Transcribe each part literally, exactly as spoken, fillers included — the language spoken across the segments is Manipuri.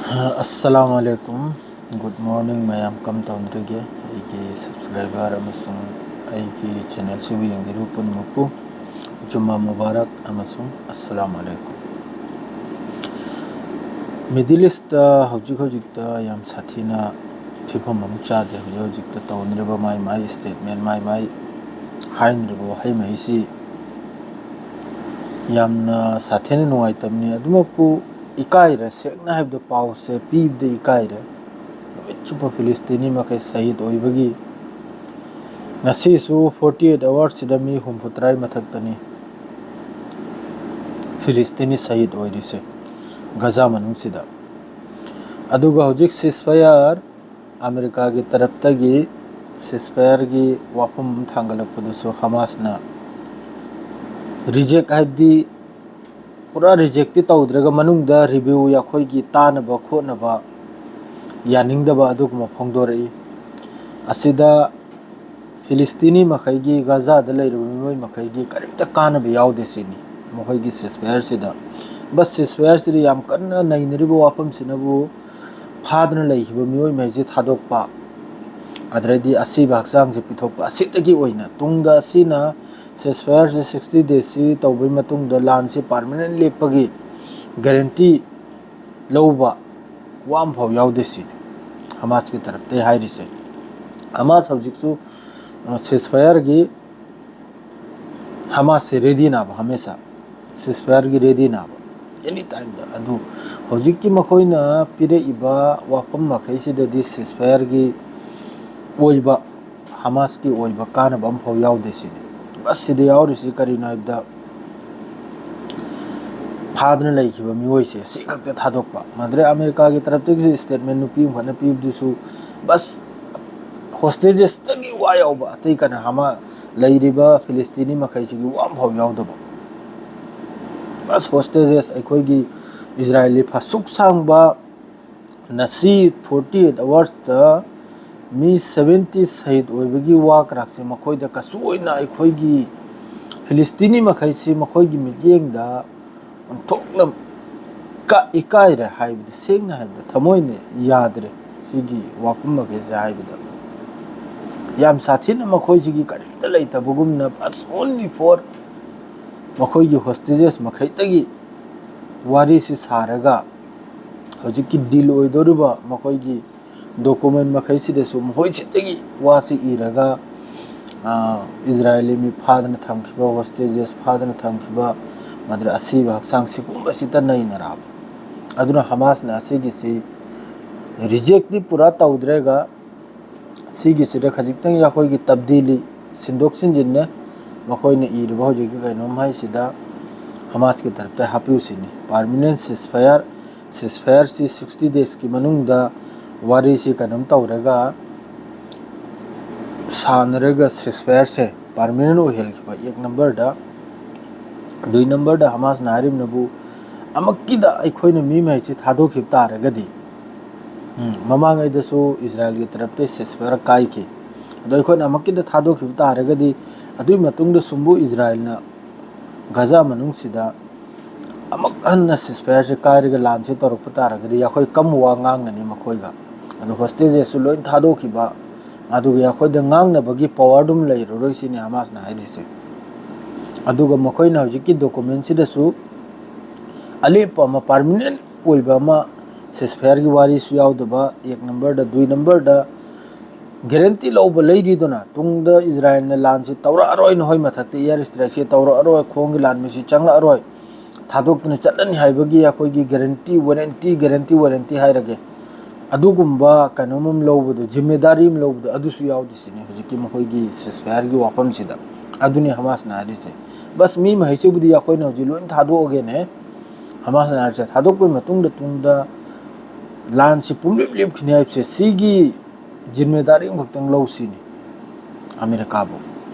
ꯑꯁꯂꯥꯃꯨ ꯑꯂꯥꯏꯀꯨꯝ꯫ Good morning ꯃꯌꯥꯝ, ꯀꯝ ꯇꯧꯅꯔꯤꯒꯦ? ꯑꯩꯒꯤ subscriber ꯑꯃꯁꯨꯡ ꯑꯩꯒꯤ channel ꯁꯤꯕꯨ ꯌꯦꯡꯕꯤꯔꯤꯕ ꯄꯨꯝꯅꯃꯛꯄꯨ ꯖꯨꯝꯃꯥ ꯃꯨꯕꯥꯔꯛ ꯑꯃꯁꯨꯡ ꯑꯁꯂꯥꯃꯨ ꯑꯂꯥꯏꯀꯨꯝ꯫ Middle East ꯇ ꯍꯧꯖꯤꯛ ꯍꯧꯖꯤꯛꯇ ꯌꯥꯝ ꯁꯥꯊꯤꯅ ꯐꯤꯕꯝ ꯑꯃ ꯆꯥꯗꯦ꯫ ꯍꯧꯖꯤꯛ ꯍꯧꯖꯤꯛꯇ ꯇꯧꯅꯔꯤꯕ ꯃꯥꯏ ꯃꯥꯏ statement, ꯃꯥꯏ ꯃꯥꯏ ꯍꯥꯏꯅꯔꯤꯕ ꯋꯥꯍꯩ ꯃꯍꯩꯁꯤ ꯌꯥꯝꯅ ꯁꯥꯊꯤꯅ ꯅꯨꯡꯉꯥꯏꯇꯕꯅꯤ꯫ ꯑꯗꯨꯃꯛꯄꯨ ꯏꯀꯥꯏꯔꯦ, ꯁꯦꯡꯅ ꯍꯥꯏꯕꯗ ꯄꯥꯎꯁꯦ ꯄꯤꯕꯗ ꯏꯀꯥꯏꯔꯦ꯫ ꯅꯨꯃꯤꯠ ꯆꯨꯞꯄ ꯐꯤꯂꯤꯁꯇꯤꯅꯤ ꯃꯈꯩ ꯁꯍꯤꯗ ꯑꯣꯏꯕꯒꯤ ꯉꯁꯤꯁꯨ forty eight hours ꯁꯤꯗ ꯃꯤ ꯍꯨꯝꯐꯨꯇꯔꯥ ꯃꯊꯛꯇꯅꯤ ꯐꯤꯂꯤꯁꯇꯤꯅꯤ ꯁꯍꯤꯗ ꯑꯣꯏꯔꯤꯁꯦ ꯒꯖꯥ ꯃꯅꯨꯡꯁꯤꯗ꯫ ꯑꯗꯨꯒ ꯍꯧꯖꯤꯛ ceasefire, ꯑꯃꯦꯔꯤꯀꯥꯒꯤ ꯇꯔꯞꯇꯒꯤ ceasefireꯒꯤ ꯋꯥꯐꯝ ꯑꯃ ꯊꯥꯡꯒꯠꯂꯛꯄꯗꯨꯁꯨ ꯍꯃꯥꯁꯅ reject, ꯍꯥꯏꯕꯗꯤ ꯄꯨꯔꯥ rejectꯇꯤ ꯇꯧꯗ꯭ꯔꯒ ꯃꯅꯨꯡꯗ review, ꯑꯩꯈꯣꯏꯒꯤ ꯇꯥꯅꯕ ꯈꯣꯠꯅꯕ ꯌꯥꯅꯤꯡꯗꯕ ꯑꯗꯨꯒꯨꯝꯕ ꯐꯣꯡꯗꯣꯔꯛꯏ꯫ ꯑꯁꯤꯗ ꯐꯤꯂꯤꯁꯇꯤꯅꯤ ꯃꯈꯩꯒꯤ, ꯒꯖꯥꯗ ꯂꯩꯔꯤꯕ ꯃꯤꯑꯣꯏ ꯃꯈꯩꯒꯤ ꯀꯔꯤꯝꯇ ꯀꯥꯟꯅꯕ ꯌꯥꯎꯗꯦ ꯁꯤꯅꯤ ꯃꯈꯣꯏꯒꯤ ceasefireꯁꯤꯗ꯫ But ceasefireꯁꯤꯗ ꯌꯥꯝ ꯀꯟꯅ ꯅꯩꯅꯔꯤꯕ ꯋꯥꯐꯝꯁꯤꯅꯕꯨ ꯐꯥꯗꯨꯅ ꯂꯩꯈꯤꯕ ꯃꯤꯑꯣꯏ ꯃꯈꯩꯁꯤ ꯊꯥꯗꯣꯛꯄ, ꯑꯗꯨꯗꯩꯗꯤ ꯑꯁꯤꯕ ꯍꯛꯆꯥꯡꯁꯦ ꯄꯤꯊꯣꯛꯄ, ꯑꯁꯤꯗꯒꯤ ꯑꯣꯏꯅ ꯇꯨꯡꯗ ꯑꯁꯤꯅ ceasefireꯁꯤ sixty daysꯁꯤ ꯇꯧꯕꯒꯤ ꯃꯇꯨꯡꯗ ꯂꯥꯟꯁꯤ permanent ꯂꯦꯞꯄꯒꯤ guarantee ꯂꯧꯕ ꯋꯥ ꯑꯃꯐꯥꯎ ꯌꯥꯎꯗꯦ ꯁꯤꯅꯤ ꯍꯃꯥꯁꯀꯤ ꯇꯔꯞꯇꯒꯤ ꯍꯥꯏꯔꯤꯁꯦ꯫ ꯍꯃꯥꯁ ꯍꯧꯖꯤꯛꯁꯨ, ꯑ, ceasefireꯒꯤ ꯍꯃꯥꯁꯁꯦ readyꯅꯦꯕ ꯍꯃꯦꯁꯥ, ceasefireꯒꯤ readyꯅꯦꯕ any timeꯗ꯫ ꯑꯗꯨ ꯍꯧꯖꯤꯛꯀꯤ ꯃꯈꯣꯏꯅ ꯄꯤꯔꯛꯏꯕ ꯋꯥꯐꯝ ꯃꯈꯩꯁꯤꯗꯗꯤ ceasefireꯒꯤ ꯑꯣꯏꯕ, ꯍꯃꯥꯁꯀꯤ ꯑꯣꯏꯕ ꯀꯥꯟꯅꯕ ꯑꯃꯐꯥꯎ ꯌꯥꯎꯗꯦ ꯁꯤꯅꯤ꯫ ꯕꯁ ꯁꯤꯗ ꯌꯥꯎꯔꯤꯁꯤ ꯀꯔꯤꯅꯣ ꯍꯥꯏꯕꯗ, ꯐꯥꯗꯨꯅ ꯂꯩꯈꯤꯕ ꯃꯤꯑꯣꯏꯁꯦ ꯁꯤ ꯈꯛꯇ ꯊꯥꯗꯣꯛꯄ꯫ ꯃꯗꯨꯗꯩ ꯑꯃꯦꯔꯤꯀꯥꯒꯤ ꯇꯔꯞꯇꯒꯤꯁꯨ statement ꯅꯨꯄꯤ ꯑꯃꯈꯛꯅ ꯄꯤꯕꯗꯨꯁꯨ ꯕꯁ hostagesꯇꯒꯤ ꯋꯥ ꯌꯥꯎꯕ, ꯑꯇꯩ ꯀꯅꯥ ꯑꯃ ꯂꯩꯔꯤꯕ ꯐꯤꯂꯤꯁꯇꯤꯅꯤ ꯃꯈꯩꯁꯤꯒꯤ ꯋꯥ ꯑꯃꯐꯥꯎ ꯌꯥꯎꯗꯕ꯫ ꯕꯁ hostages, ꯑꯩꯈꯣꯏꯒꯤ ꯏꯖꯔꯥꯌꯦꯜꯒꯤ ꯐ-, ꯁꯨꯛ ꯁꯥꯡꯕ ꯉꯁꯤ forty eight hoursꯇ ꯃꯤ seventy ꯁꯍꯤꯗ ꯑꯣꯏꯕꯒꯤ ꯋꯥ ꯀꯔꯥꯛꯁꯦ ꯃꯈꯣꯏꯗ ꯀꯩꯁꯨ ꯑꯣꯏꯅ ꯑꯩꯈꯣꯏꯒꯤ ꯐꯤꯂꯤꯁꯇꯤꯅꯤ ꯃꯈꯩꯁꯤ ꯃꯈꯣꯏꯒꯤ ꯃꯤꯠꯌꯦꯡꯗ ꯑꯣꯟꯊꯣꯛꯅ ꯏꯀꯥꯏꯔꯦ ꯍꯥꯏꯕꯗꯤ, ꯁꯦꯡꯅ ꯍꯥꯏꯕꯗ ꯊꯃꯣꯏꯅ ꯌꯥꯗ꯭ꯔꯦ ꯁꯤꯒꯤ ꯋꯥꯐꯝ ꯃꯈꯩꯁꯦ ꯍꯥꯏꯕꯗ꯫ ꯌꯥꯝ ꯁꯥꯊꯤꯅ ꯃꯈꯣꯏꯁꯤꯒꯤ ꯀꯔꯤꯝꯇ ꯂꯩꯇꯕꯒꯨꯝꯅ, but only for ꯃꯈꯣꯏꯒꯤ hostages ꯃꯈꯩꯗꯒꯤ ꯋꯥꯔꯤꯁꯤ ꯁꯥꯔꯒ, ꯍꯧꯖꯤꯛꯀꯤ deal ꯑꯣꯏꯗꯧꯔꯤꯕ ꯃꯈꯣꯏꯒꯤ document ꯃꯈꯩꯁꯤꯗꯁꯨ ꯃꯈꯣꯏꯁꯤꯗꯒꯤ ꯋꯥꯁꯤ ꯏꯔꯒ, ꯏꯁꯔꯥꯌꯦꯂꯤ ꯃꯤ ꯐꯥꯗꯅ ꯊꯝꯈꯤꯕ, hostages ꯐꯥꯗꯅ ꯊꯝꯈꯤꯕ, ꯃꯗꯨꯗ ꯑꯁꯤꯕ ꯍꯛꯆꯥꯡ ꯁꯤꯒꯨꯝꯕꯁꯤꯗ ꯅꯩꯅꯔꯛꯑꯕ꯫ ꯑꯗꯨꯅ ꯍꯃꯥꯁꯅ ꯑꯁꯤꯒꯤꯁꯤ rejectꯇꯤ ꯄꯨꯔꯥ ꯇꯧꯗ꯭ꯔꯒ, ꯁꯤꯒꯤꯁꯤꯗ ꯈꯖꯤꯛꯇꯪ ꯑꯩꯈꯣꯏꯒꯤ ꯇꯕꯗꯤꯂꯤ, ꯁꯤꯟꯗꯣꯛ ꯁꯤꯟꯖꯤꯟꯅꯦ꯫ ꯃꯈꯣꯏꯅ ꯏꯔꯤꯕ ꯍꯧꯖꯤꯛꯀꯤ ꯀꯩꯅꯣꯝ ꯍꯥꯏꯁꯤꯗ ꯍꯃꯥꯁꯀꯤ ꯇꯔꯞꯇ ꯍꯥꯞꯄꯤꯌꯨ ꯁꯤꯅꯤ꯫ Permanent ceasefire, ceasefireꯁꯤ sixty daysꯀꯤ ꯃꯅꯨꯡꯗ ꯋꯥꯔꯤꯁꯤ ꯀꯩꯅꯣꯝ ꯇꯧꯔꯒ ꯁꯥꯟꯅꯔꯒ ceasefireꯁꯦ permanent ꯑꯣꯏꯍꯟꯈꯤꯕ, ꯑꯦꯛ numberꯗ꯫ ꯗꯨꯏ numberꯗ ꯍꯃꯥꯁꯅ ꯍꯥꯏꯔꯤꯕꯅꯕꯨ, ꯑꯃꯨꯛꯀꯤꯗ ꯑꯩꯈꯣꯏꯅ ꯃꯤ ꯃꯍꯩꯁꯤ ꯊꯥꯗꯣꯛꯈꯤꯕ ꯇꯥꯔꯒꯗꯤ, ꯎꯝ, ꯃꯃꯥꯡꯉꯩꯗꯁꯨ ꯏꯁꯔꯥꯌꯦꯜꯒꯤ ꯇꯔꯞꯇ ceasefire ꯀꯥꯏꯈꯤ꯫ ꯑꯗꯣ ꯑꯩꯈꯣꯏꯅ ꯑꯃꯨꯛꯀꯤꯗ ꯊꯥꯗꯣꯛꯈꯤꯕ ꯇꯥꯔꯒꯗꯤ, ꯑꯗꯨꯒꯤ ꯃꯇꯨꯡꯗ ꯁꯨꯝꯕꯨ ꯏꯁꯔꯥꯌꯦꯜꯅ ꯒꯖꯥ ꯃꯅꯨꯡꯁꯤꯗ ꯑꯃꯨꯛ ꯍꯟꯅ ceasefireꯁꯦ ꯀꯥꯏꯔꯒ ꯂꯥꯟꯁꯦ ꯇꯧꯔꯛꯄ ꯇꯥꯔꯒꯗꯤ, ꯑꯩꯈꯣꯏ ꯀꯝ ꯋꯥ ꯉꯥꯡꯅꯅꯤ ꯃꯈꯣꯏꯒ? ꯑꯗꯣ hostagesꯁꯨ ꯂꯣꯏ ꯊꯥꯗꯣꯛꯈꯤꯕ, ꯑꯗꯨꯒ ꯑꯩꯈꯣꯏꯗ ꯉꯥꯡꯅꯕꯒꯤ powerꯗꯨꯝ ꯂꯩꯔꯔꯣꯏ ꯁꯤꯅꯤ ꯍꯃꯥꯁꯅ ꯍꯥꯏꯔꯤꯁꯦ꯫ ꯑꯗꯨꯒ ꯃꯈꯣꯏꯅ ꯍꯧꯖꯤꯛꯀꯤ documentꯁꯤꯗꯁꯨ ꯑꯂꯦꯞꯄ ꯑꯃ, permanent ꯑꯣꯏꯕ ꯑꯃ, ceasefireꯒꯤ ꯋꯥꯔꯤꯁꯨ ꯌꯥꯎꯗꯕ, ꯑꯦꯛ numberꯗ, ꯗꯨꯏ numberꯗ guarantee ꯂꯧꯕ ꯂꯩꯔꯤꯗꯨꯅ, ꯇꯨꯡꯗ ꯏꯁꯔꯥꯌꯦꯜꯅ ꯂꯥꯟꯁꯤ ꯇꯧꯔꯛꯑꯔꯣꯏ, ꯅꯈꯣꯏ ꯃꯊꯛꯇ air strikeꯁꯤ ꯇꯧꯔꯛꯑꯔꯣꯏ, ꯈꯣꯡꯒꯤ ꯂꯥꯟꯃꯤꯁꯤ ꯆꯪꯂꯛꯑꯔꯣꯏ, ꯊꯥꯗꯣꯛꯇꯨꯅ ꯆꯠꯂꯅꯤ ꯍꯥꯏꯕꯒꯤ ꯑꯩꯈꯣꯏꯒꯤ guarantee, warranty, guarantee, warranty ꯍꯥꯏꯔꯒꯦ꯫ ꯑꯗꯨꯒꯨꯝꯕ ꯀꯩꯅꯣꯝ ꯑꯃ ꯂꯧꯕꯗꯣ, ꯖꯤꯝꯃꯦꯗꯥꯔꯤ ꯑꯃ ꯂꯧꯕꯗꯣ, ꯑꯗꯨꯁꯨ ꯌꯥꯎꯗꯦ ꯁꯤꯅꯤ ꯍꯧꯖꯤꯛꯀꯤ ꯃꯈꯣꯏꯒꯤ ceasefireꯒꯤ ꯋꯥꯐꯝꯁꯤꯗ꯫ ꯑꯗꯨꯅꯤ ꯍꯃꯥꯁꯅ ꯍꯥꯏꯔꯤꯁꯦ꯫ ꯕꯁ, ꯃꯤ ꯃꯍꯩꯁꯤꯕꯨꯗꯤ ꯑꯩꯈꯣꯏꯅ ꯍꯧꯖꯤꯛ ꯂꯣꯏ ꯊꯥꯗꯣꯛꯑꯒꯦꯅꯦ꯫ ꯍꯃꯥꯁꯅ ꯍꯥꯏꯔꯤꯁꯦ, ꯊꯥꯗꯣꯛꯄꯒꯤ ꯃꯇꯨꯡꯗ ꯇꯨꯡꯗ ꯂꯥꯟꯁꯤ ꯄꯨꯝꯂꯦꯞ ꯂꯦꯞꯈꯤꯅꯤ ꯍꯥꯏꯕꯁꯦ, ꯁꯤꯒꯤ ꯖꯤꯝꯃꯦꯗꯥꯔꯤ ꯑꯃꯈꯛꯇꯪ ꯂꯧ ꯁꯤꯅꯤ ꯑꯃꯦꯔꯤꯀꯥꯕꯨ꯫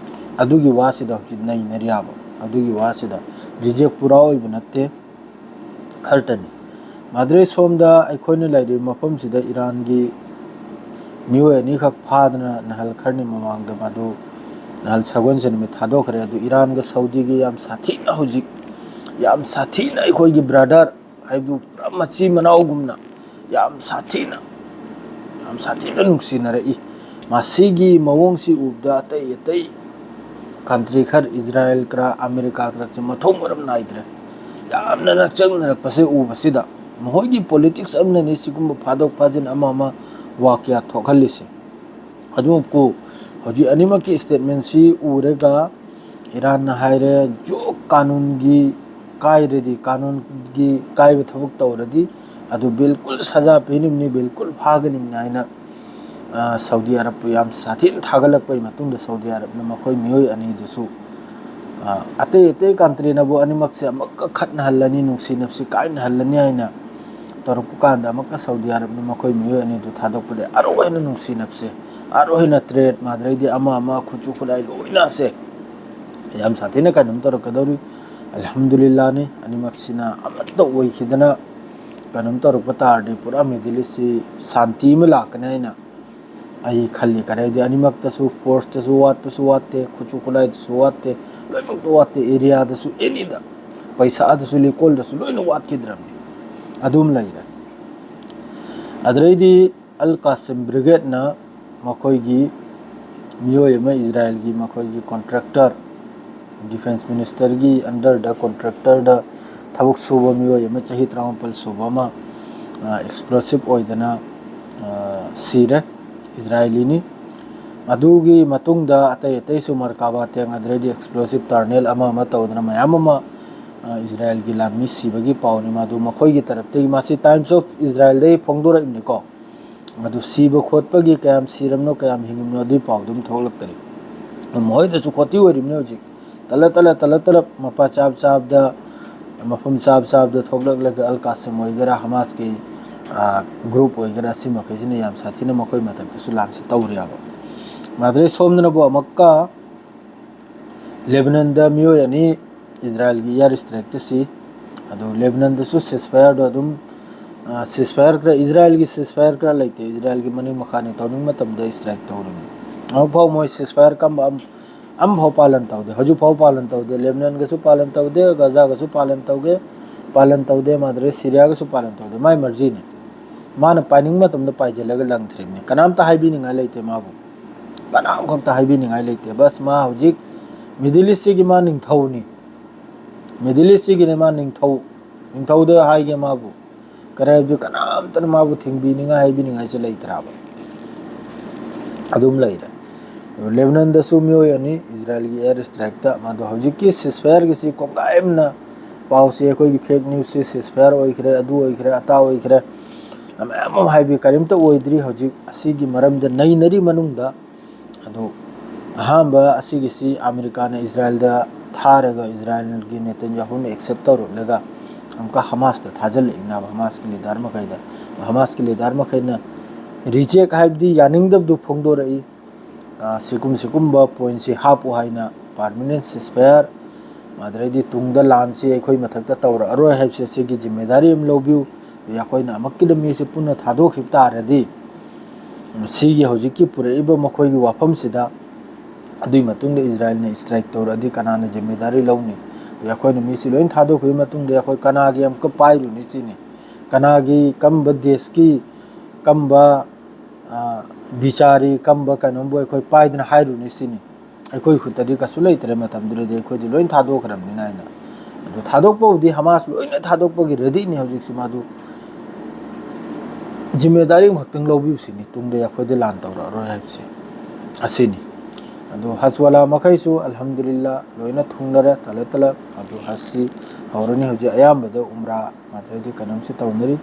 ꯑꯗꯨꯒꯤ ꯋꯥꯁꯤꯗ ꯍꯧꯖꯤꯛ ꯅꯩꯅꯔꯤꯕ, ꯑꯗꯨꯒꯤ ꯋꯥꯁꯤꯗ reject ꯄꯨꯔꯥ ꯑꯣꯏꯕ ꯅꯠꯇꯦ, ꯈꯔꯇꯅꯤ꯫ ꯃꯥꯗ꯭ꯔꯦ, ꯁꯣꯝꯗ ꯑꯩꯈꯣꯏꯅ ꯂꯩꯔꯤꯕ ꯃꯐꯝꯁꯤꯗ ꯏꯔꯥꯟꯒꯤ ꯃꯤꯑꯣꯏ ꯑꯅꯤꯈꯛ ꯐꯥꯗꯅ ꯅꯍꯥꯜ ꯈꯔꯅꯤ ꯃꯃꯥꯡꯗ ꯃꯗꯨ, ꯅꯍꯥꯜ ꯁꯒꯣꯜꯁꯦꯟ ꯅꯨꯃꯤꯠ ꯊꯥꯗꯣꯛꯈ꯭ꯔꯦ꯫ ꯑꯗꯨ ꯏꯔꯥꯟꯒ ꯁꯥꯎꯗꯤꯒꯤ ꯌꯥꯝ ꯁꯥꯊꯤꯅ ꯍꯧꯖꯤꯛ, ꯌꯥꯝ ꯁꯥꯊꯤꯅ ꯑꯩꯈꯣꯏꯒꯤ brother ꯍꯥꯏꯕꯗꯨ ꯄꯨꯔꯥ ꯃꯆꯤ ꯃꯅꯥꯎꯒꯨꯝꯅ ꯌꯥꯝ ꯁꯥꯊꯤꯅ, ꯌꯥꯝ ꯁꯥꯊꯤꯅ ꯅꯨꯡꯁꯤꯅꯔꯛꯏ꯫ ꯃꯁꯤꯒꯤ ꯃꯑꯣꯡꯁꯤ ꯎꯕꯗ ꯑꯇꯩ ꯑꯇꯩ country ꯈꯔ, ꯏꯖꯔꯥꯏꯜ ꯈꯔ, ꯑꯃꯦꯔꯤꯀꯥ ꯈꯔꯁꯦ ꯃꯊꯧ ꯃꯔꯝ ꯅꯥꯏꯗ꯭ꯔꯦ꯫ ꯌꯥꯝꯅ ꯅꯛꯁꯛꯅꯔꯛꯄꯁꯦ ꯎꯕꯁꯤꯗ ꯃꯈꯣꯏꯒꯤ politics ꯑꯃꯅꯅꯤ ꯁꯤꯒꯨꯝꯕ ꯐꯥꯗꯣꯛ ꯐꯥꯖꯤꯟ ꯑꯃ ꯑꯃ ꯋꯥ ꯀꯌꯥ ꯊꯣꯛꯍꯜꯂꯤꯁꯦ꯫ ꯑꯗꯨꯕꯨ ꯍꯧꯖꯤꯛ ꯑꯅꯤꯃꯛꯀꯤ statementꯁꯤ ꯎꯔꯒ ꯏꯔꯥꯟꯅ ꯍꯥꯏꯔꯦ, ꯖꯣ ꯀꯥꯅꯨꯟꯒꯤ ꯀꯥꯏꯔꯗꯤ, ꯀꯥꯅꯨꯟꯒꯤ ꯀꯥꯏꯕ ꯊꯕꯛ ꯇꯧꯔꯗꯤ ꯑꯗꯨ ꯕꯤꯜꯀꯨꯜ ꯁꯖꯥ ꯄꯤꯅꯤꯡꯅꯤ, ꯕꯤꯜꯀꯨꯜ ꯐꯥꯒꯅꯤꯡꯅꯤ ꯍꯥꯏꯅ, ꯑ, ꯁꯥꯎꯗꯤ ꯑꯔꯕꯄꯨ ꯌꯥꯝ ꯁꯥꯊꯤꯅ ꯊꯥꯒꯠꯂꯛꯄꯒꯤ ꯃꯇꯨꯡꯗ ꯁꯥꯎꯗꯤ ꯑꯔꯕꯅ ꯃꯈꯣꯏ ꯃꯤꯑꯣꯏ ꯑꯅꯤꯗꯨꯁꯨ, ꯑ, ꯑꯇꯩ ꯑꯇꯩ countryꯅꯕꯨ ꯑꯅꯤꯃꯛꯁꯦ ꯑꯃꯨꯛꯀ ꯈꯠꯅꯍꯜꯂꯅꯤ, ꯅꯨꯡꯁꯤꯅꯕꯁꯤ ꯀꯥꯏꯅꯍꯜꯂꯅꯤ ꯍꯥꯏꯅ ꯇꯧꯔꯛꯄ ꯀꯥꯟꯗ ꯑꯃꯨꯛꯀ ꯁꯥꯎꯗꯤ ꯑꯔꯕꯅ ꯃꯈꯣꯏ ꯃꯤꯑꯣꯏ ꯑꯅꯤꯗꯨ ꯊꯥꯗꯣꯛꯄꯗ ꯑꯔꯨ ꯍꯦꯟꯅ ꯅꯨꯡꯁꯤꯅꯕꯁꯦ, ꯑꯔꯨ ꯍꯦꯟꯅ trade ꯃꯥꯗ꯭ꯔꯩꯗꯤ ꯑꯃ ꯑꯃ ꯈꯨꯠꯁꯨ ꯈꯨꯠꯂꯥꯏ ꯂꯣꯏꯅꯁꯦ ꯌꯥꯝ ꯁꯥꯊꯤꯅ ꯀꯩꯅꯣꯝ ꯇꯧꯔꯛꯀꯗꯧꯔꯤ꯫ ꯑꯜꯍꯝꯗꯨꯂꯤꯜꯂꯥꯅꯤ, ꯑꯅꯤꯃꯛꯁꯤꯅ ꯑꯃꯠꯇ ꯑꯣꯏꯈꯤꯗꯅ ꯀꯩꯅꯣꯝ ꯇꯧꯔꯛꯄ ꯇꯥꯔꯗꯤ ꯄꯨꯔꯥ Middle Eastꯁꯤ ꯁꯥꯟꯇꯤ ꯑꯃ ꯂꯥꯛꯀꯅꯤ ꯍꯥꯏꯅ ꯑꯩ ꯈꯜꯂꯤ꯫ ꯀꯔꯤꯒꯤ ꯑꯅꯤꯃꯛꯇꯁꯨ forceꯇꯁꯨ ꯋꯥꯠꯄꯁꯨ ꯋꯥꯠꯇꯦ, ꯈꯨꯠꯁꯨ ꯈꯨꯠꯂꯥꯏꯗꯁꯨ ꯋꯥꯠꯇꯦ, ꯂꯣꯏꯅꯃꯛꯇ ꯋꯥꯠꯇꯦ꯫ Areaꯗꯁꯨ, anyꯗ, ꯄꯩꯁꯥꯗꯁꯨ, ꯂꯤꯀꯣꯜꯗꯁꯨ ꯂꯣꯏꯅ ꯋꯥꯠꯈꯤꯗ꯭ꯔꯕꯅꯤ꯫ ꯑꯗꯨꯝ ꯂꯩꯔꯦ꯫ ꯑꯗꯨꯗꯩꯗꯤ ꯑꯜ ꯀꯥꯁꯤꯝ Brigadeꯅ ꯃꯈꯣꯏꯒꯤ ꯃꯤꯑꯣꯏ ꯑꯃ, ꯏꯖꯔꯥꯏꯜꯒꯤ ꯃꯈꯣꯏꯒꯤ contractor, defence ministerꯒꯤ underꯗ contractorꯗ ꯊꯕꯛ ꯁꯨꯕ ꯃꯤꯑꯣꯏ ꯑꯃ, ꯆꯍꯤ ꯇꯔꯥꯃꯥꯄꯜ ꯁꯨꯕ ꯑꯃ, ꯑ, explosive ꯑꯣꯏꯗꯅ, ꯑ, ꯁꯤꯔꯦ, ꯏꯖꯔꯥꯏꯂꯤꯅꯤ꯫ ꯑꯗꯨꯒꯤ ꯃꯇꯨꯡꯗ ꯑꯇꯩ ꯑꯇꯩꯁꯨ ꯃꯔꯀꯥꯕꯥ tank, ꯑꯗꯨꯗꯩꯗꯤ explosive tunnel ꯑꯃ ꯑꯃ ꯇꯧꯗꯅ ꯃꯌꯥꯝ ꯑꯃ, ꯑ, ꯏꯖꯔꯥꯏꯜꯒꯤ ꯂꯥꯟꯃꯤ ꯁꯤꯕꯒꯤ ꯄꯥꯎꯅꯤ꯫ ꯃꯗꯨ ꯃꯈꯣꯏꯒꯤ ꯇꯔꯞꯇꯒꯤ, ꯃꯁꯤ Times of Israelꯗꯒꯤ ꯐꯣꯡꯗꯣꯔꯛꯏꯕꯅꯤꯀꯣ꯫ ꯑꯗꯨ ꯁꯤꯕ ꯈꯣꯠꯄꯒꯤ ꯀꯌꯥꯝ ꯁꯤꯔꯝꯅꯣ, ꯀꯌꯥꯝ ꯍꯤꯡꯉꯝꯅꯣ, ꯑꯗꯨꯒꯤ ꯄꯥꯎꯗꯨ ꯑꯗꯨꯝ ꯊꯣꯛꯂꯛꯇꯔꯤ꯫ ꯃꯈꯣꯏꯗꯁꯨ ꯈꯣꯠꯇꯤ ꯑꯣꯏꯔꯤꯕꯅꯤ ꯍꯧꯖꯤꯛ꯫ ꯇꯂꯞ ꯇꯂꯞ, ꯇꯂꯞ ꯇꯂꯞ, ꯃꯄꯥ ꯆꯥꯕ ꯆꯥꯕꯗ, ꯃꯐꯝ ꯆꯥꯕ ꯆꯥꯕꯗ ꯊꯣꯛꯂꯛꯂꯒ ꯑꯜ ꯀꯥꯁꯤꯝ ꯑꯣꯏꯒꯦꯔꯥ, ꯍꯃꯥꯁꯀꯤ, ꯑ, group ꯑꯣꯏꯒꯦꯔꯥ, ꯁꯤ ꯃꯈꯩꯁꯤꯅ ꯌꯥꯝ ꯁꯥꯊꯤꯅ ꯃꯈꯣꯏ ꯃꯊꯛꯇꯁꯨ ꯂꯥꯟꯁꯤ ꯇꯧꯔꯤꯑꯕ꯫ ꯃꯥꯗ꯭ꯔꯦ ꯁꯣꯝꯗꯅꯕꯨ ꯑꯃꯨꯛꯀ ꯂꯦꯕꯅꯟꯗ ꯃꯤꯑꯣꯏ ꯑꯅꯤ ꯏꯖꯔꯥꯏꯜꯒꯤ air strikeꯇ ꯁꯤ꯫ ꯑꯗꯨ ꯂꯦꯕꯅꯟꯗꯁꯨ ceasefire ꯑꯗꯨꯝ, ꯑ, ceasefire ꯈꯔ, ꯏꯖꯔꯥꯏꯜꯒꯤ ceasefire ꯈꯔ ꯂꯩꯇꯦ꯫ ꯏꯖꯔꯥꯏꯜꯒꯤ ꯃꯅꯤꯡ ꯃꯈꯥꯅꯤ, ꯇꯧꯅꯤꯡ ꯃꯇꯝꯗ strike ꯇꯧꯔꯤꯕꯅꯤ꯫ ꯍꯧꯖꯤꯛꯐꯥꯎ ꯃꯣꯏ ceasefire ꯀꯝꯕ ꯑꯝ-, ꯑꯝꯐꯥꯎ ꯄꯥꯂꯟ ꯇꯧꯗꯦ꯫ ꯍꯧꯖꯤꯛꯐꯥꯎ ꯄꯥꯂꯟ ꯇꯧꯗꯦ꯫ ꯂꯦꯕꯅꯟꯒꯁꯨ ꯄꯥꯂꯟ ꯇꯧꯗꯦ, ꯒꯖꯥꯒꯁꯨ ꯄꯥꯂꯟ ꯇꯧꯗꯦ꯫ ꯄꯥꯂꯟ ꯇꯧꯗꯦ, ꯃꯥꯗ꯭ꯔꯦ ꯁꯤꯔꯤꯌꯥꯒꯁꯨ ꯄꯥꯂꯟ ꯇꯧꯗꯦ, ꯃꯥꯏ ꯃꯔꯖꯤꯅꯤ꯫ ꯃꯥꯅ ꯄꯥꯏꯅꯤꯡꯕ ꯃꯇꯝꯗ ꯄꯥꯏꯁꯤꯜꯂꯒ ꯂꯪꯊ꯭ꯔꯤꯕꯅꯤ꯫ ꯀꯅꯥꯝꯇ ꯍꯥꯏꯕꯤꯅꯤꯡꯉꯥꯏ ꯂꯩꯇꯦ ꯃꯥꯕꯨ, ꯀꯅꯥꯝꯈꯛꯇ ꯍꯥꯏꯕꯤꯅꯤꯡꯉꯥꯏ ꯂꯩꯇꯦ꯫ ꯕꯁ, ꯃꯥ ꯍꯧꯖꯤꯛ ꯃꯤꯗꯜ ꯏꯁꯁꯤꯒꯤ ꯃꯥ ꯅꯤꯡꯊꯧꯅꯤ꯫ ꯃꯤꯗꯜ ꯏꯁꯁꯤꯒꯤꯅꯦ ꯃꯥ ꯅꯤꯡꯊꯧ꯫ ꯅꯤꯡꯊꯧꯗ ꯍꯥꯏꯒꯦ ꯃꯥꯕꯨ, ꯀꯔꯤ ꯍꯥꯏꯕꯗꯤ ꯀꯅꯥꯝꯇꯅ ꯃꯥꯕꯨ ꯊꯤꯡꯕꯤꯅꯤꯡꯉꯥꯏ ꯍꯥꯏꯕꯤꯅꯤꯡꯉꯥꯏꯁꯦ ꯂꯩꯇ꯭ꯔꯕ ꯑꯗꯨꯝ ꯂꯩꯔꯦ꯫ ꯂꯦꯕꯅꯟꯗꯁꯨ ꯃꯤꯑꯣꯏ ꯑꯅꯤ ꯏꯖꯔꯥꯏꯜꯒꯤ ꯑꯦꯌꯔ ꯏꯁꯇ꯭ꯔꯥꯏꯛꯇ꯫ ꯃꯗꯨ ꯍꯧꯖꯤꯛꯀꯤ ꯁꯤꯁꯐꯥꯌꯔꯒꯤꯁꯤ ꯀꯣꯡꯒꯥꯏ ꯑꯃꯅ ꯄꯥꯎꯁꯤ ꯑꯩꯈꯣꯏꯒꯤ ꯐꯦꯛ ꯅ꯭ꯌꯨꯁꯁꯤ ꯁꯤꯁꯐꯥꯌꯔ ꯑꯣꯏꯈ꯭ꯔꯦ, ꯑꯗꯨ ꯑꯣꯏꯈ꯭ꯔꯦ, ꯑꯇꯥ ꯑꯣꯏꯈ꯭ꯔꯦ, ꯃꯌꯥꯝ ꯑꯃ ꯍꯥꯏꯕꯤ ꯀꯔꯤꯝꯇ ꯑꯣꯏꯗ꯭ꯔꯤ꯫ ꯍꯧꯖꯤꯛ ꯑꯁꯤꯒꯤ ꯃꯔꯝꯗ ꯅꯩꯅꯔꯤ ꯃꯅꯨꯡꯗ ꯑꯗꯨ ꯑꯍꯥꯟꯕ ꯑꯁꯤꯒꯤꯁꯤ ꯑꯃꯦꯔꯤꯀꯥꯅ ꯏꯖꯔꯥꯏꯜꯗ ꯊꯥꯔꯒ ꯏꯖꯔꯥꯏꯜꯒꯤ ꯅꯦꯇꯟꯌꯥꯍꯨꯅ ꯑꯦꯛꯁꯦꯞ ꯇꯧꯔꯛꯂꯒ ꯑꯃꯨꯛꯀ ꯍꯃꯥꯁꯇ ꯊꯥꯖꯤꯜꯂꯛꯏꯅꯦꯕ꯫ ꯍꯃꯥꯁꯀꯤ ꯂꯤꯗꯔ ꯃꯈꯩꯗ, ꯍꯃꯥꯁꯀꯤ ꯂꯤꯗꯔ ꯃꯈꯩꯅ ꯔꯤꯖꯦꯛ ꯍꯥꯏꯕꯗꯤ ꯌꯥꯅꯤꯡꯗꯕꯗꯨ ꯐꯣꯡꯗꯣꯔꯛꯏ꯫ ꯑ, ꯁꯤꯒꯨꯝ ꯁꯤꯒꯨꯝꯕ ꯄꯣꯏꯟꯁꯤ ꯍꯥꯞꯄꯨ ꯍꯥꯏꯅ, ꯄꯥꯔꯃꯤꯅꯦꯟ ꯁꯤꯁꯐꯥꯌꯔ, ꯑꯗꯩꯗꯤ ꯇꯨꯡꯗ ꯂꯥꯟꯁꯤ ꯑꯩꯈꯣꯏ ꯃꯊꯛꯇ ꯇꯧꯔꯛꯑꯔꯣꯏ ꯍꯥꯏꯕꯁꯦ ꯁꯤꯒꯤ ꯖꯤꯝꯃꯦꯗꯥꯔꯤ ꯑꯃ ꯂꯧꯕꯤꯌꯨ꯫ ꯑꯗꯩ ꯑꯩꯈꯣꯏꯅ ꯑꯃꯨꯛꯀꯤꯗ ꯃꯤꯁꯦ ꯄꯨꯟꯅ ꯊꯥꯗꯣꯛꯈꯤꯕ ꯇꯥꯔꯗꯤ ꯁꯤꯒꯤ ꯍꯧꯖꯤꯛꯀꯤ ꯄꯨꯔꯛꯏꯕ ꯃꯈꯣꯏꯒꯤ ꯋꯥꯐꯝꯁꯤꯗ ꯑꯗꯨꯒꯤ ꯃꯇꯨꯡꯗ ꯏꯖꯔꯥꯏꯜꯅ ꯏꯁꯇ꯭ꯔꯥꯏꯛ ꯇꯧꯔꯛꯑꯗꯤ ꯀꯅꯥꯅ ꯖꯤꯝꯃꯦꯗꯥꯔꯤ ꯂꯧꯅꯤ? ꯑꯗꯩ ꯑꯩꯈꯣꯏꯅ ꯃꯤꯁꯤ ꯂꯣꯏ ꯊꯥꯗꯣꯛꯈꯤꯕ ꯃꯇꯨꯡꯗ ꯑꯩꯈꯣꯏ ꯀꯅꯥꯒꯤ ꯑꯃꯨꯛꯀ ꯄꯥꯏꯔꯨꯅꯤ ꯁꯤꯅꯤ? ꯀꯅꯥꯒꯤ, ꯀꯔꯝꯕ ꯗꯦꯁꯀꯤ, ꯀꯔꯝꯕ, ꯑ, ꯕꯤꯆꯥꯔꯤ, ꯀꯔꯝꯕ ꯀꯩꯅꯣꯝꯕꯨ ꯑꯩꯈꯣꯏ ꯄꯥꯏꯗꯅ ꯍꯥꯏꯔꯨꯅꯤ ꯁꯤꯅꯤ? ꯑꯩꯈꯣꯏ ꯈꯨꯠꯇꯗꯤ ꯀꯩꯁꯨ ꯂꯩꯇ꯭ꯔꯦ ꯃꯇꯝꯗꯨꯗꯗꯤ, ꯑꯩꯈꯣꯏꯗꯤ ꯂꯣꯏ ꯊꯥꯗꯣꯛꯈ꯭ꯔꯕꯅꯤꯅ ꯍꯥꯏꯅ꯫ ꯑꯗꯨ ꯊꯥꯗꯣꯛꯄꯕꯨꯗꯤ ꯍꯃꯥꯁ ꯂꯣꯏꯅ ꯊꯥꯗꯣꯛꯄꯒꯤ ꯔꯦꯗꯤꯅꯤ ꯍꯧꯖꯤꯛꯁꯤ꯫ ꯃꯗꯨ ꯖꯤꯝꯃꯦꯗꯥꯔꯤ ꯑꯃꯈꯛꯇꯪ ꯂꯧꯕꯤꯕꯁꯤꯅꯤ, ꯇꯨꯡꯗ ꯑꯩꯈꯣꯏꯗ ꯂꯥꯟ ꯇꯧꯔꯛꯑꯔꯣꯏ ꯍꯥꯏꯕꯁꯦ ꯑꯁꯤꯅꯤ꯫ ꯑꯗꯨ ꯍꯖꯋꯥꯂꯥ ꯃꯈꯩꯁꯨ ꯑꯜꯍꯝꯗꯨꯂꯤꯜꯂꯥ ꯂꯣꯏꯅ ꯊꯨꯡꯅꯔꯦ ꯇꯂꯞ ꯇꯂꯞ꯫ ꯑꯗꯨ ꯍꯖꯁꯤ ꯍꯧꯔꯅꯤ ꯍꯧꯖꯤꯛ꯫ ꯑꯌꯥꯝꯕꯗ ꯎꯝꯔꯥ ꯃꯈꯩꯗꯤ ꯀꯩꯅꯣꯝꯁꯤ ꯇꯧꯅꯔꯤ꯫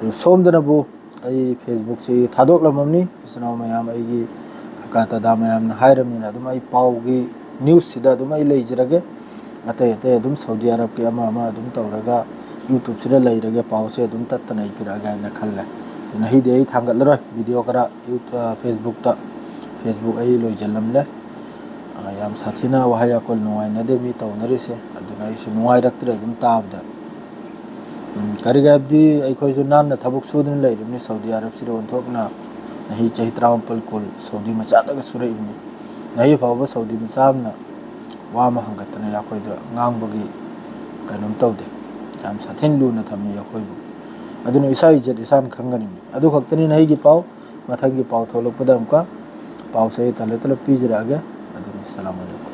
ꯑꯗꯨ ꯁꯣꯝꯗꯅꯕꯨ ꯑꯩ ꯐꯦꯁꯕꯨꯛꯁꯤ ꯊꯥꯗꯣꯛꯂꯝꯃꯕꯅꯤ꯫ ꯏꯆꯤꯟ ꯏꯅꯥꯎ ꯃꯌꯥꯝ, ꯑꯩꯒꯤ ꯀꯀꯥ ꯗꯗꯥ ꯃꯌꯥꯝꯅ ꯍꯥꯏꯔꯕꯅꯤꯅ ꯑꯗꯨꯝ ꯑꯩ ꯄꯥꯎꯒꯤ ꯅ꯭ꯌꯨꯁꯁꯤꯗ ꯑꯗꯨꯝ ꯑꯩ ꯂꯩꯖꯔꯒꯦ꯫ ꯑꯇꯩ ꯑꯇꯩ ꯑꯗꯨꯝ ꯁꯥꯎꯗꯤ ꯑꯔꯕꯀꯤ ꯑꯃ ꯑꯃ ꯑꯗꯨꯝ ꯇꯧꯔꯒ YouTubeꯁꯤꯗ ꯂꯩꯔꯒꯦ, ꯄꯥꯎꯁꯦ ꯑꯗꯨꯝ ꯇꯠꯇꯅ ꯑꯩ ꯄꯤꯔꯛꯑꯒꯦ ꯍꯥꯏꯅ ꯈꯜꯂꯦ꯫ ꯑꯗꯨꯅ ꯑꯩꯗꯤ ꯑꯩ ꯊꯥꯡꯒꯠꯂꯔꯣꯏ ꯚꯤꯗꯤꯑꯣ ꯈꯔ ꯌꯨ-, ꯑ, ꯐꯦꯁꯕꯨꯛꯇ꯫ ꯐꯦꯁꯕꯨꯛ ꯑꯩ ꯂꯣꯏꯁꯤꯜꯂꯝꯂꯦ꯫ ꯑ, ꯌꯥꯝ ꯁꯥꯊꯤꯅ ꯋꯥꯍꯩ ꯑꯀꯣꯜ ꯅꯨꯡꯉꯥꯏꯅꯗꯦ ꯃꯤ ꯇꯧꯅꯔꯤꯁꯦ꯫ ꯑꯗꯨꯅ ꯑꯩꯁꯨ ꯅꯨꯡꯉꯥꯏꯔꯛꯇ꯭ꯔꯦ ꯑꯗꯨꯝ ꯇꯥꯕꯗ꯫ ꯎꯝ, ꯀꯔꯤꯒꯤ ꯍꯥꯏꯕꯗꯤ ꯑꯩꯈꯣꯏꯁꯨ ꯅꯥꯟꯅ ꯊꯕꯛ ꯁꯨꯗꯨꯅ ꯂꯩꯔꯤꯕꯅꯤ ꯁꯥꯎꯗꯤ ꯑꯔꯕꯁꯤꯗ ꯑꯣꯟꯊꯣꯛꯅ꯫ ꯆꯍꯤ, ꯆꯍꯤ ꯇꯔꯥꯃꯥꯄꯜ ꯀꯨꯟ ꯁꯥꯎꯗꯤ ꯃꯆꯥꯗꯒ ꯁꯨꯔꯛꯏꯕꯅꯤ꯫ ꯉꯁꯤ ꯐꯥꯎꯕ ꯁꯥꯎꯗꯤ ꯃꯆꯥ ꯑꯃꯅ ꯋꯥ ꯑꯃ ꯍꯪꯒꯠꯇꯅ ꯑꯩꯈꯣꯏꯗ ꯉꯥꯡꯕꯒꯤ ꯀꯩꯅꯣꯝ ꯇꯧꯗꯦ꯫ ꯌꯥꯝ ꯁꯥꯊꯤꯅ ꯂꯨꯅ ꯊꯝꯃꯤ ꯑꯩꯈꯣꯏꯕꯨ꯫ ꯑꯗꯨꯅ ꯏꯁꯥ ꯏꯖꯠ ꯏꯁꯥꯅ ꯈꯪꯒꯅꯤ꯫ ꯑꯗꯨ ꯈꯛꯇꯅꯤꯅ ꯑꯩꯒꯤ ꯄꯥꯎ꯫ ꯃꯊꯪꯒꯤ ꯄꯥꯎ ꯊꯣꯛꯂꯛꯄꯗ ꯑꯃꯨꯛꯀ ꯄꯥꯎꯁꯦ ꯑꯩ ꯇꯞꯅ ꯇꯞꯅ ꯄꯤꯖꯔꯛꯑꯒꯦ꯫ ꯑꯗꯨꯅ ꯑꯁꯂꯥꯃꯨ ꯑꯂꯥꯏꯀꯨꯝ꯫